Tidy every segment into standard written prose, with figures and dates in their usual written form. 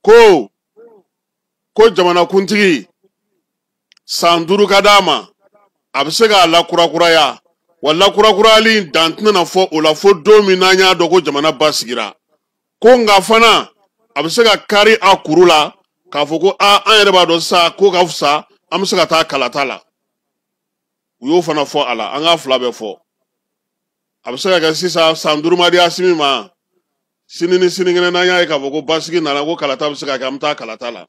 Ko jamanakuntigi san 5 ka d'a ma, a bɛ se k'a lakurakuraya, wa lakurakurayali in dan tɛna fɔ o la fo don min n'an y'a dɔn ko jamana basigira. Ko nka fana a bɛ se ka kari a kuru la k'a fɔ ko aa, an yɛrɛ b'a dɔn sisan ko ka fisa, an bɛ se ka taa kalata la. U y'o fana fɔ a la, an k'a fila bɛɛ fɔ. A bɛ se ka kɛ sisan san 5 ma di Asimi ma, sini ni sinikɛnɛ n'an y'a ye k'a fɔ ko basigi nana, ko kalata bɛ se ka kɛ, an bɛ taa kalata la.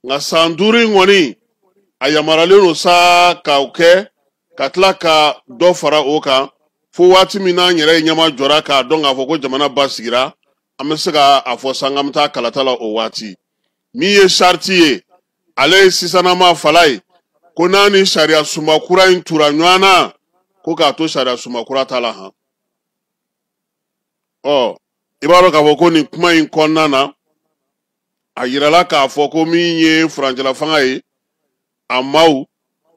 Nka san 5 in kɔni a yamaruyalen don sa k'o kɛ, ka tila ka dɔ fara o kan fo waati min n'an yɛrɛ ye ɲɛma jɔra k'a dɔn k'a fɔ ko jamana basigira, an bɛ se ka a fɔ sa k'an bɛ taa kalata la o waati. Min ye sariti ye, ale ye sisanama fala ye, ko n'a ni sariya sunba kura in tura ɲɔgɔn na, ko k'a to sariya sunba kura ta la han. Ɔ, i b'a dɔn k'a fɔ ko nin kuma in kɔnɔna na, a yirala k'a fɔ ko min ye furancɛla fanga ye, a maaw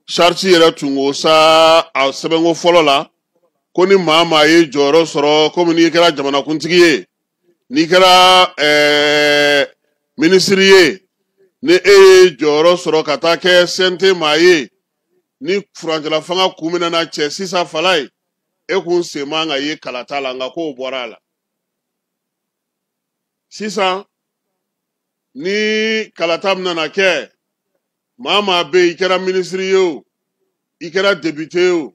sariti yɛrɛ tun ko sa a sɛbɛnko fɔlɔ la ko ni maa maa ye jɔyɔrɔ sɔrɔ, komi n'i kɛra jamanakuntigi ye, n'i kɛra minisiri ye, ni e ye jɔyɔrɔ sɔrɔ ka taa kɛ CNT maa ye, ni furancɛla fanga kun bɛna na cɛ sisan fala ye, e kun sen man ka ye kalata la. Nka k'o bɔra a la sisan, ni kalata bɛna na kɛ, maa maa bɛ yen, i kɛra minisiri ye o, i kɛra député ye o,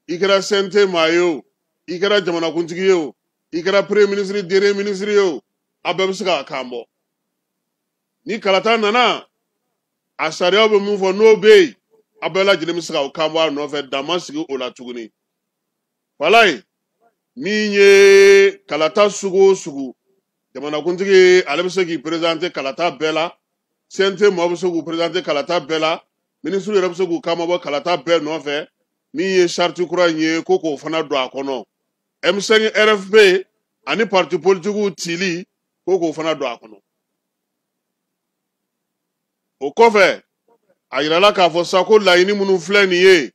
i kɛra CNT maa ye o, i kɛra jamanakuntigi ye o, i kɛra premier ministre, dernier ministre ye o, a bɛɛ bɛ se k'a kan bɔ. Ni kalata nana, a sariyaw bɛ mun fɔ n'o bɛ yen, a bɛɛ lajɛlen bɛ se k'aw kan bɔ a nɔfɛ, dan ma sigi o la tuguni. Walayi, min ye kalata sugu o sugu, jamanakuntigi ale bɛ se k'i présenter kalata bɛɛ la, CNT maaw bɛ se k'u présenter kalata bɛɛ la, minisiriw yɛrɛ bɛ se k'u kan bɔ kalata bɛɛ nɔfɛ. Min ye sariti kura in ye, ko k'o fana don a kɔnɔ. M5 RFP ani parti politikiw cili, ko k'o fana don a kɔnɔ. O kɔfɛ, a yirala k'a fɔ sa ko laɲini minnu filɛ nin ye,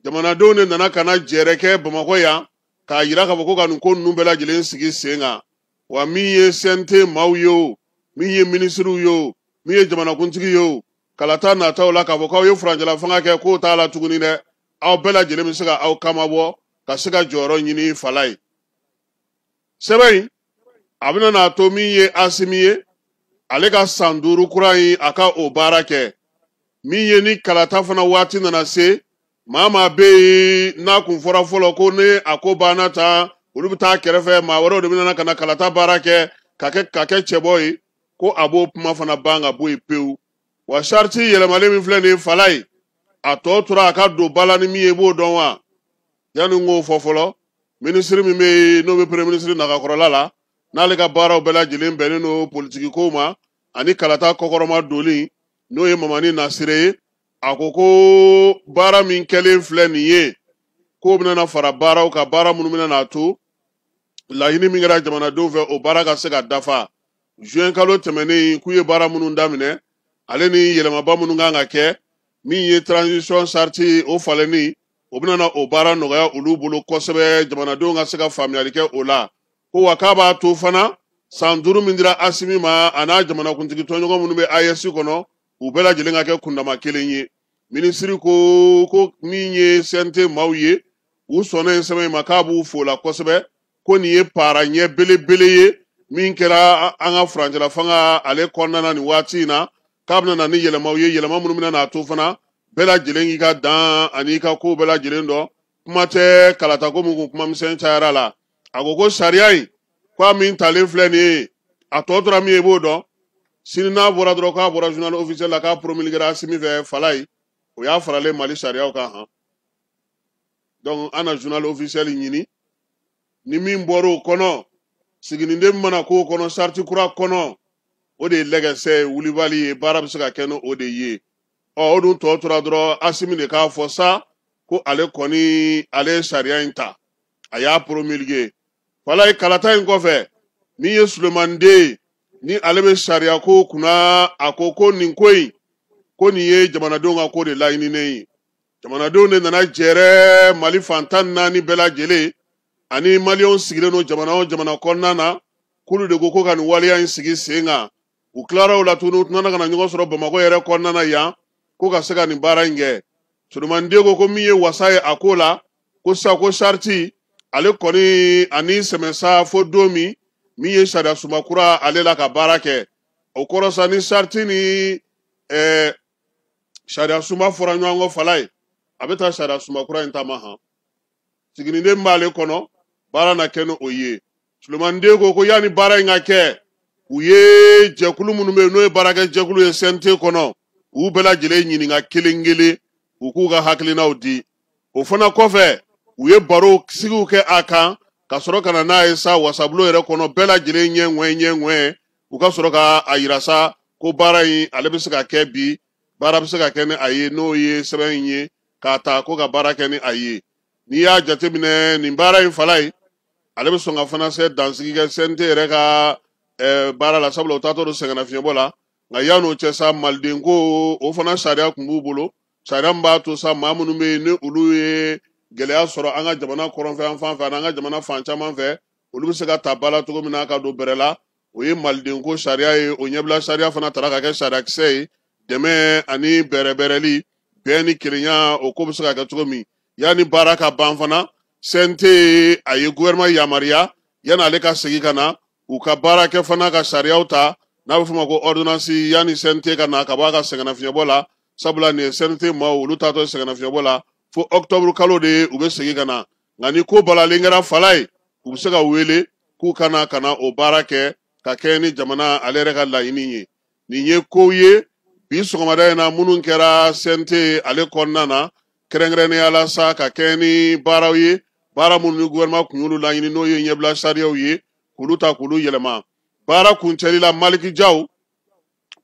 jamanadenw de nana ka na jɛrɛ kɛ Bamakɔ yan k'a yira k'a fɔ ko ka nin ko ninnu bɛɛ lajɛlen sigi sen kan. Wa min ye CNT maaw ye o, min ye minisiriw ye o, min ye jamanakuntigi ye o, kalata nataw la k'a fɔ k'aw ye furancɛla fanga kɛ, k'o t'a la tuguni dɛ, aw bɛɛ lajɛlen bɛ se ka aw kama bɔ ka se ka jɔyɔrɔ ɲini fala ye. Sɛbɛn in a bɛna n'a to min ye Asimi ye, ale ka san 5 kura in, a ka o baara kɛ. Min ye ni kalata fana waati nana se, maa maa bɛ yen n'a kun fɔra fɔlɔ ko ni a ko banna tan, olu bɛ taa kɛrɛfɛ, maa wɛrɛw de bɛna ka na kalata baara kɛ ka kɛ cɛbɔ ye, ko a b'o kuma fana ban ka bɔ yen pewu. Wa sariti yɛlɛmalen min filɛ nin ye fala ye, a tɔ tora a ka don ba la ni min ye, i b'o dɔn wa? Yanni n k'o fɔ fɔlɔ, minisiri min bɛ yen n'o bɛ premier ministre nagakɔrɔla la, n'ale ka baaraw bɛɛ lajɛlen bɛnnen don politiki kow ma ani kalata kɔkɔrɔma doli, n'o ye Mamani Nasire ye, a ko ko baara min kɛlen filɛ nin ye, k'o bɛna fara baaraw kan, baara minnu bɛna n'a to laɲini min kɛra jamanadenw fɛ, o baara ka se ka dafa. Juin kalo tɛmɛnen, k'u ye baara minnu daminɛ, ale ni yɛlɛmaba minnu kan ka kɛ, min ye transition sariti o falenni, o bɛna na o baara nɔgɔya olu bolo kosɛbɛ, jamanadenw ka se ka faamuyali kɛ o la. Ko wa k'a b'a to fana san 5 min dira Asimi ma, a n'a jamanakuntigi tɔnɲɔgɔn minnu bɛ AES kɔnɔ, u bɛɛ lajɛlen ka kɛ kundama kelen ye. Minisiri ko min ye CNT maaw ye, u sɔnna yen sɛbɛn in ma, k'a b'u fo la kosɛbɛ, ko nin ye para ɲɛ belebele ye min kɛra an ka furancɛla fanga ale kɔnɔna na nin waati in na, k'a bɛna na ni yɛlɛmaw ye, yɛlɛma minnu bɛna n'a to fana bɛɛ lajɛlen k'i ka dan ani i ka ko bɛɛ lajɛlen dɔn. Kuma tɛ kalatako min kun kuma misɛn cayara la. A ko ko sariya in, ko a min talen filɛ nin ye, a tɔ tora min ye, i b'o dɔn. Sini n'a bɔra dɔrɔn, k'a bɔra journal officiel la, k'a promulguer Asimi fɛ fala ye, o y'a faralen Mali sariyaw kan han. Donc an na journal officiel ɲini, ni min bɔra o kɔnɔ, siginiden mana k'o kɔnɔ, sariti kura kɔnɔ, o de ye lɛgɛsɛ ye, wulibali ye, baara bɛ se ka kɛ n'o de ye. Ɔ, o dun tɔ tora dɔrɔn Asimi de k'a fɔ sa ko ale kɔni, ale ye sariya in ta, a y'a promulguer fala ye. Kalata in kɔfɛ, min ye Sulemani Den ye, ni ale bɛ sariya ko kunna, a ko ko nin ko in, ko nin ye jamanadenw ka ko de laɲininen ye. Jamanadenw de nana jɛrɛ Mali fan 14 bɛɛ lajɛlen, ani maliyɛnw sigilen don jamana o jamana kɔnɔna na, k'olu de ko ko ka nin waleya in sigi sen kan. U tilara o la tuguni, u tɛna ka na ɲɔgɔn sɔrɔ Bamakɔ yɛrɛ kɔnɔna na yan ko ka se ka nin baara in kɛ. Solomani Diko ko min ye wasa ye a ko la, ko sisan ko sariti ale kɔni ani sɛmɛ sa fo don min min ye sariya sunba kura ale la ka baara kɛ. O kɔrɔ sa, ni sariti ni sariya sunba fɔra ɲɔgɔn kɔ fala ye, a bɛ taa sariya sunba kura in taama han siginiden b'ale kɔnɔ, baara na kɛ ni o ye. Solomani Diko ko yanni baara in ka kɛ, u ye jɛkulu minnu bɛ yen, n'o ye baarakɛ jɛkulu ye CNT kɔnɔ, u bɛɛ lajɛlen ɲininka kelen kelen, u k'u ka hakilinaw di. O fana kɔfɛ, u ye baro sigiw kɛ a kan ka sɔrɔ ka na n'a ye sa wasabulon yɛrɛ kɔnɔ, bɛɛ lajɛlen ɲɛ ŋwɛ ɲɛ ŋwɛ, u ka sɔrɔ ka a yira sa ko baara in ale bɛ se ka kɛ bi, baara bɛ se ka kɛ ni a ye, n'o ye sɛbɛn in ye k'a ta ko ka baara kɛ ni a ye. N'i y'a jateminɛ, nin baara in fala ye, ale bɛ sɔn ka fana se dansigi kɛ CNT yɛrɛ ka baara la, sabula u taatɔ don sɛgɛnnafiɲɛbɔ la. Nka yan'o cɛ sa, maliden ko o fana sariya tun b'u bolo, sariya min b'a to sa maa minnu bɛ yen ni olu ye gɛlɛya sɔrɔ an ka jamana kɔrɔnfɛ yan fan fɛ ani an ka jamana fan caman fɛ, olu bɛ se ka ta ba la cogo min na ka don bɛrɛ la. O ye maliden ko sariya ye. O ɲɛbila sariya fana tara ka kɛ sariyakisɛ ye, dɛmɛ ani bɛrɛbɛrɛli, bɛn ni kelenya, o ko bɛ se ka kɛ cogo min. Yanni baara ka ban fana, CNT a ye gouvernement yamaruya yanni ale ka segin ka na u ka baara kɛ fana ka sariyaw ta, n'a bɛ f'o ma ko ordonnance, yanni CNT ka na ka bɔ a ka sɛgɛnnafiɲɛbɔ la, sabula nin ye CNT maaw olu taatɔ sɛgɛnnafiɲɛbɔ la fo octobre kalo de ye u bɛ segin ka na. Nka ni ko balalen kɛra fala ye, u bɛ se ka wele k'u ka na ka na o baara kɛ ka kɛ ni jamana ale yɛrɛ ka laɲini ye. Nin ye kow ye bi sɔgɔmada in na minnu kɛra CNT ale kɔnɔna na, kɛrɛnkɛrɛnnenya la sa ka kɛ ni baaraw ye, baara minnu ni gouvernement kun y'olu laɲini, n'o ye ɲɛbila sariyaw ye, k'olu ta k'olu yɛlɛma. Baara kuncɛli la, Maliki Jaw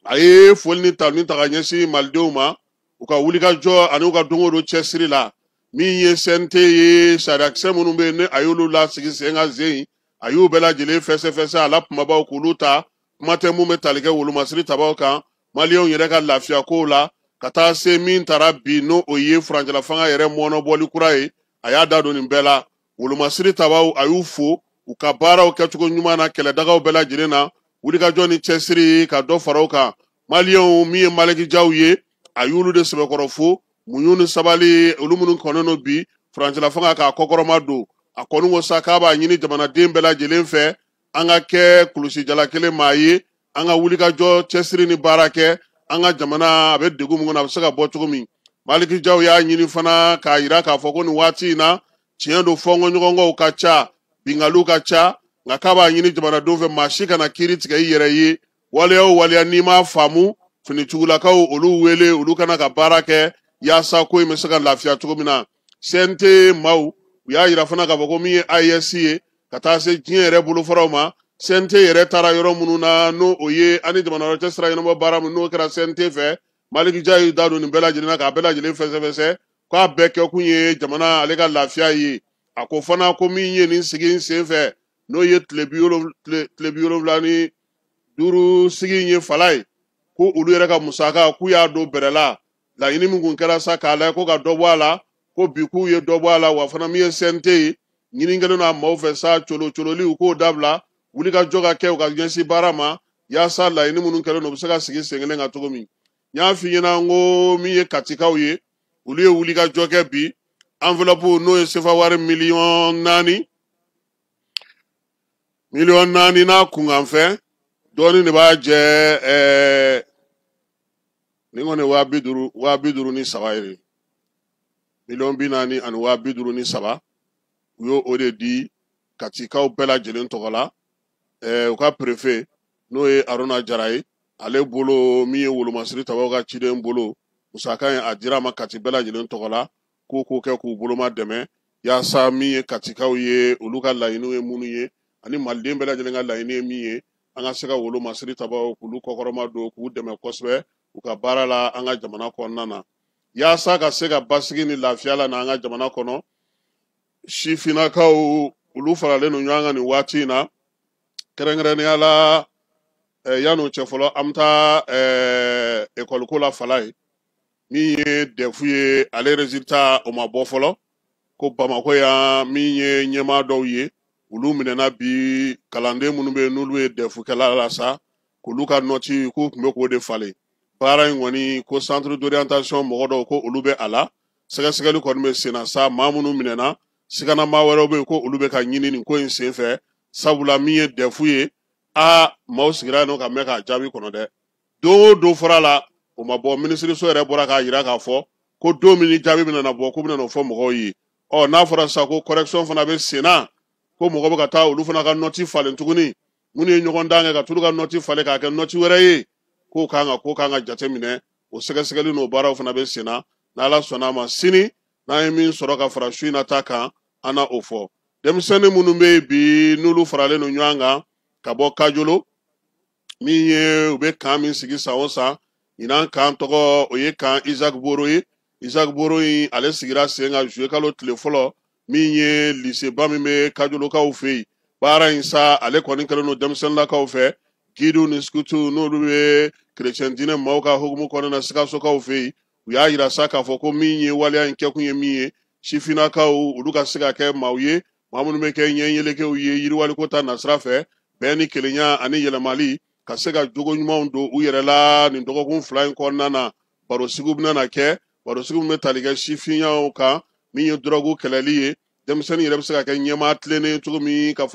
a ye foli ni tanuni ta ka ɲɛsin malidenw ma u ka wulikajɔ ani u ka don o don cɛsiri la. Min ye CNT ye, sariyakisɛ minnu bɛ yen ni a y'olu lasigi sen kan zen, a y'u bɛɛ lajɛlen fɛsɛfɛsɛ a la kumabaw k'olu ta, kuma tɛ mun bɛ tali kɛ wolomasiri tabaw kan, maliyɛnw yɛrɛ ka lafiya kow la, ka taa se min taara bi, n'o o ye furancɛla fanga yɛrɛ mɔɔnɔbɔli kura ye. A y'a da don nin bɛɛ la. Wolomasiri tabaw, a y'u fo u ka baaraw kɛcogo ɲuman na kɛlɛdagaw bɛɛ lajɛlen na, wulikajɔ ni cɛsiri ka dɔ fara o kan. Maliyɛnw, min ye Maliki Jaw ye, a y'olu de sɛbɛkɔrɔ fo muɲu ni sabali, olu minnu kɔnnen don bi furancɛla fanga k'a kɔkɔrɔma don. A kɔni ko sa k'a b'a ɲini jamanaden bɛɛ lajɛlen fɛ, an ka kɛ kulusijala kelen maa ye, an ka wulikajɔ, cɛsiri ni baara kɛ an ka jamana a bɛ degun min kɔnɔ, a bɛ se ka bɔ cogo min. Maliki Jaw y'a ɲini fana k'a yira k'a fɔ ko nin waati in na, tiɲɛ don, fɔnkɔɲɔgɔnkɔw ka ca, bingaliw ka ca, nka k'a b'a ɲini jamanadenw fɛ, maa si kana kiiri tigɛ i yɛrɛ ye. Waleya o waleya n'i m'a faamu, finitugulakaw olu wele, olu kana ka baara kɛ yaasa ko in bɛ se ka lafiya cogo min na. CNT maaw u y'a yira fana k'a fɔ ko min ye AES ye, ka taa se diɲɛ yɛrɛ bolofaraw ma, CNT yɛrɛ taara yɔrɔ minnu na, n'o o ye ani jamana wɛrɛ cɛ sira ɲɛnabɔ baara min n'o kɛra CNT fɛ. Maliki Jaw y'i da don nin bɛɛ lajɛlen na k'a bɛɛ lajɛlen fɛsɛfɛsɛ k'a bɛɛ kɛkun ye jamana ale ka lafiya ye. A ko fana ko min ye nin sigi in sen fɛ, n'o ye tile 75 sigi in ye fala ye, ko olu yɛrɛ ka musaka k'u y'a don bɛrɛ la. Laɲini min kun kɛra sa k'a lajɛ ko ka dɔ bɔ a la, ko bi k'u ye dɔ bɔ a la. Wa fana min ye CNT ye, ɲini kɛlen don a maaw fɛ sa, colo cololi u k'o dabila, wulikajɔ ka kɛ u ka ɲɛsin baara ma yaasa laɲini minnu kɛlen don u bɛ se ka sigi sen kelen kan cogo min. N y'a f'i ɲɛna n ko min ye katikaw ye, olu ye wulikajɔ kɛ bi, enveloppe n'o ye sefa wari miliyɔn 4, miliyɔn 4 n'a kunkanfɛn dɔɔnin de b'a jɛ. Nin kɔni 50 000, 53 000 ye, miliyɔn 40 ani 53 000, u y'o o de di katikaw bɛɛ lajɛlen tɔgɔ la. U ka préfet, n'o ye Aruna Jara ye, ale bolo min ye wolomasiri tabaw ka ciden bolo, musaka in a dira a ma Kati bɛɛ lajɛlen tɔgɔ la, k'o k'o kɛ k'u boloma dɛmɛ yaasa min ye katikaw ye, olu ka laɲiniw ye minnu ye ani maliden bɛɛ lajɛlen ka laɲini ye min ye, an ka se ka wolomasiri tabaw k'olu kɔkɔrɔma don, k'u dɛmɛ kosɛbɛ u ka baara la an ka jamana kɔnɔna na, yaasa ka se ka basigi ni lafiya la na an ka jamana kɔnɔ. Sifinnakaw olu faralen don ɲɔgɔn kan nin waati in na, kɛrɛnkɛrɛnnenya la. Yan'o cɛ fɔlɔ, an bɛ taa ekɔliko la fala ye. Min ye DEF ye, ale résultat o ma bɔ fɔlɔ. Ko Bamakɔ yan, min ye ɲɛmaa dɔw ye, olu minɛna bi, kalanden minnu bɛ yen n'olu ye DEF kɛla la sa, k'olu K'olu ka nɔti k'u tun bɛ k'o de falen. Baara in kɔni, ko centre d'orientation mɔgɔ dɔw ko olu bɛ a la. Sɛgɛsɛgɛli kɔni bɛ sen na sa. Maa minnu minɛna, sigana maa wɛrɛw bɛ yen ko olu bɛ ka ɲini nin ko in sen fɛ, sabula min ye DEF ye, a maaw sigira yen nɔ ka mɛn k'a jaabi kɔnɔ dɛ. Don o don fɔra la, o ma bɔ. Minisiriso yɛrɛ bɔra k'a jira k'a fɔ ko don min ni jaabi bɛna bɔ, k'u bɛna o fɔ mɔgɔw ye. Ɔ, n'a fɔra sisan ko correction fana bɛ sen na, ko mɔgɔ bɛ ka taa olu fana ka nɔti falen tuguni, minnu ye ɲɔgɔn dan kɛ ka t'olu ka nɔti falen k'a kɛ nɔti wɛrɛ ye, k'o kan ka ko kan ka jateminɛ. O sɛgɛsɛgɛli n'o baaraw fana bɛ sen na. N'Ala sɔnna a ma, sini n'an ye min sɔrɔ ka fara su in na ta kan, an na o fɔ. Denmisɛnnin minnu bɛ yen bi, n'olu faralen don ɲɔgɔn kan ka bɔ Kajolo, min ye u bɛ camp min sigi san o san, ɲinan camp tɔgɔ o ye camp Isaac Boro ye. Isaac Boro in, ale sigira sen kan juillet kalo tile fɔlɔ, min ye liseba min bɛ Kajolokaw fɛ yen. Baara in sa, ale kɔni kɛlen don denmisɛnninlakaw fɛ, guidew ni scoutw, n'olu bɛ kerecɛn diinɛ maaw ka hukumu kɔnɔna na Sikasokaw fɛ yen. U y'a yira sa k'a fɔ ko min ye waleya in kɛkun ye min ye, sifinnakaw olu ka se ka kɛ maaw ye, maa minnu bɛ kɛ ɲɛyelekew ye yiriwaliko ta nasira fɛ, bɛn ni kelenya ani yɛlɛmali, ka se ka jogo ɲumanw don u yɛrɛ la. Nin dɔgɔkun 2 in kɔnɔna na, barosigiw bɛna na kɛ, barosigiw bɛ tali kɛ sifinyaw kan, min ye dɔrɔgu kɛlɛli ye, denmisɛnnin yɛrɛ bɛ se ka kɛ ɲɛmaa tilennen cogo min ka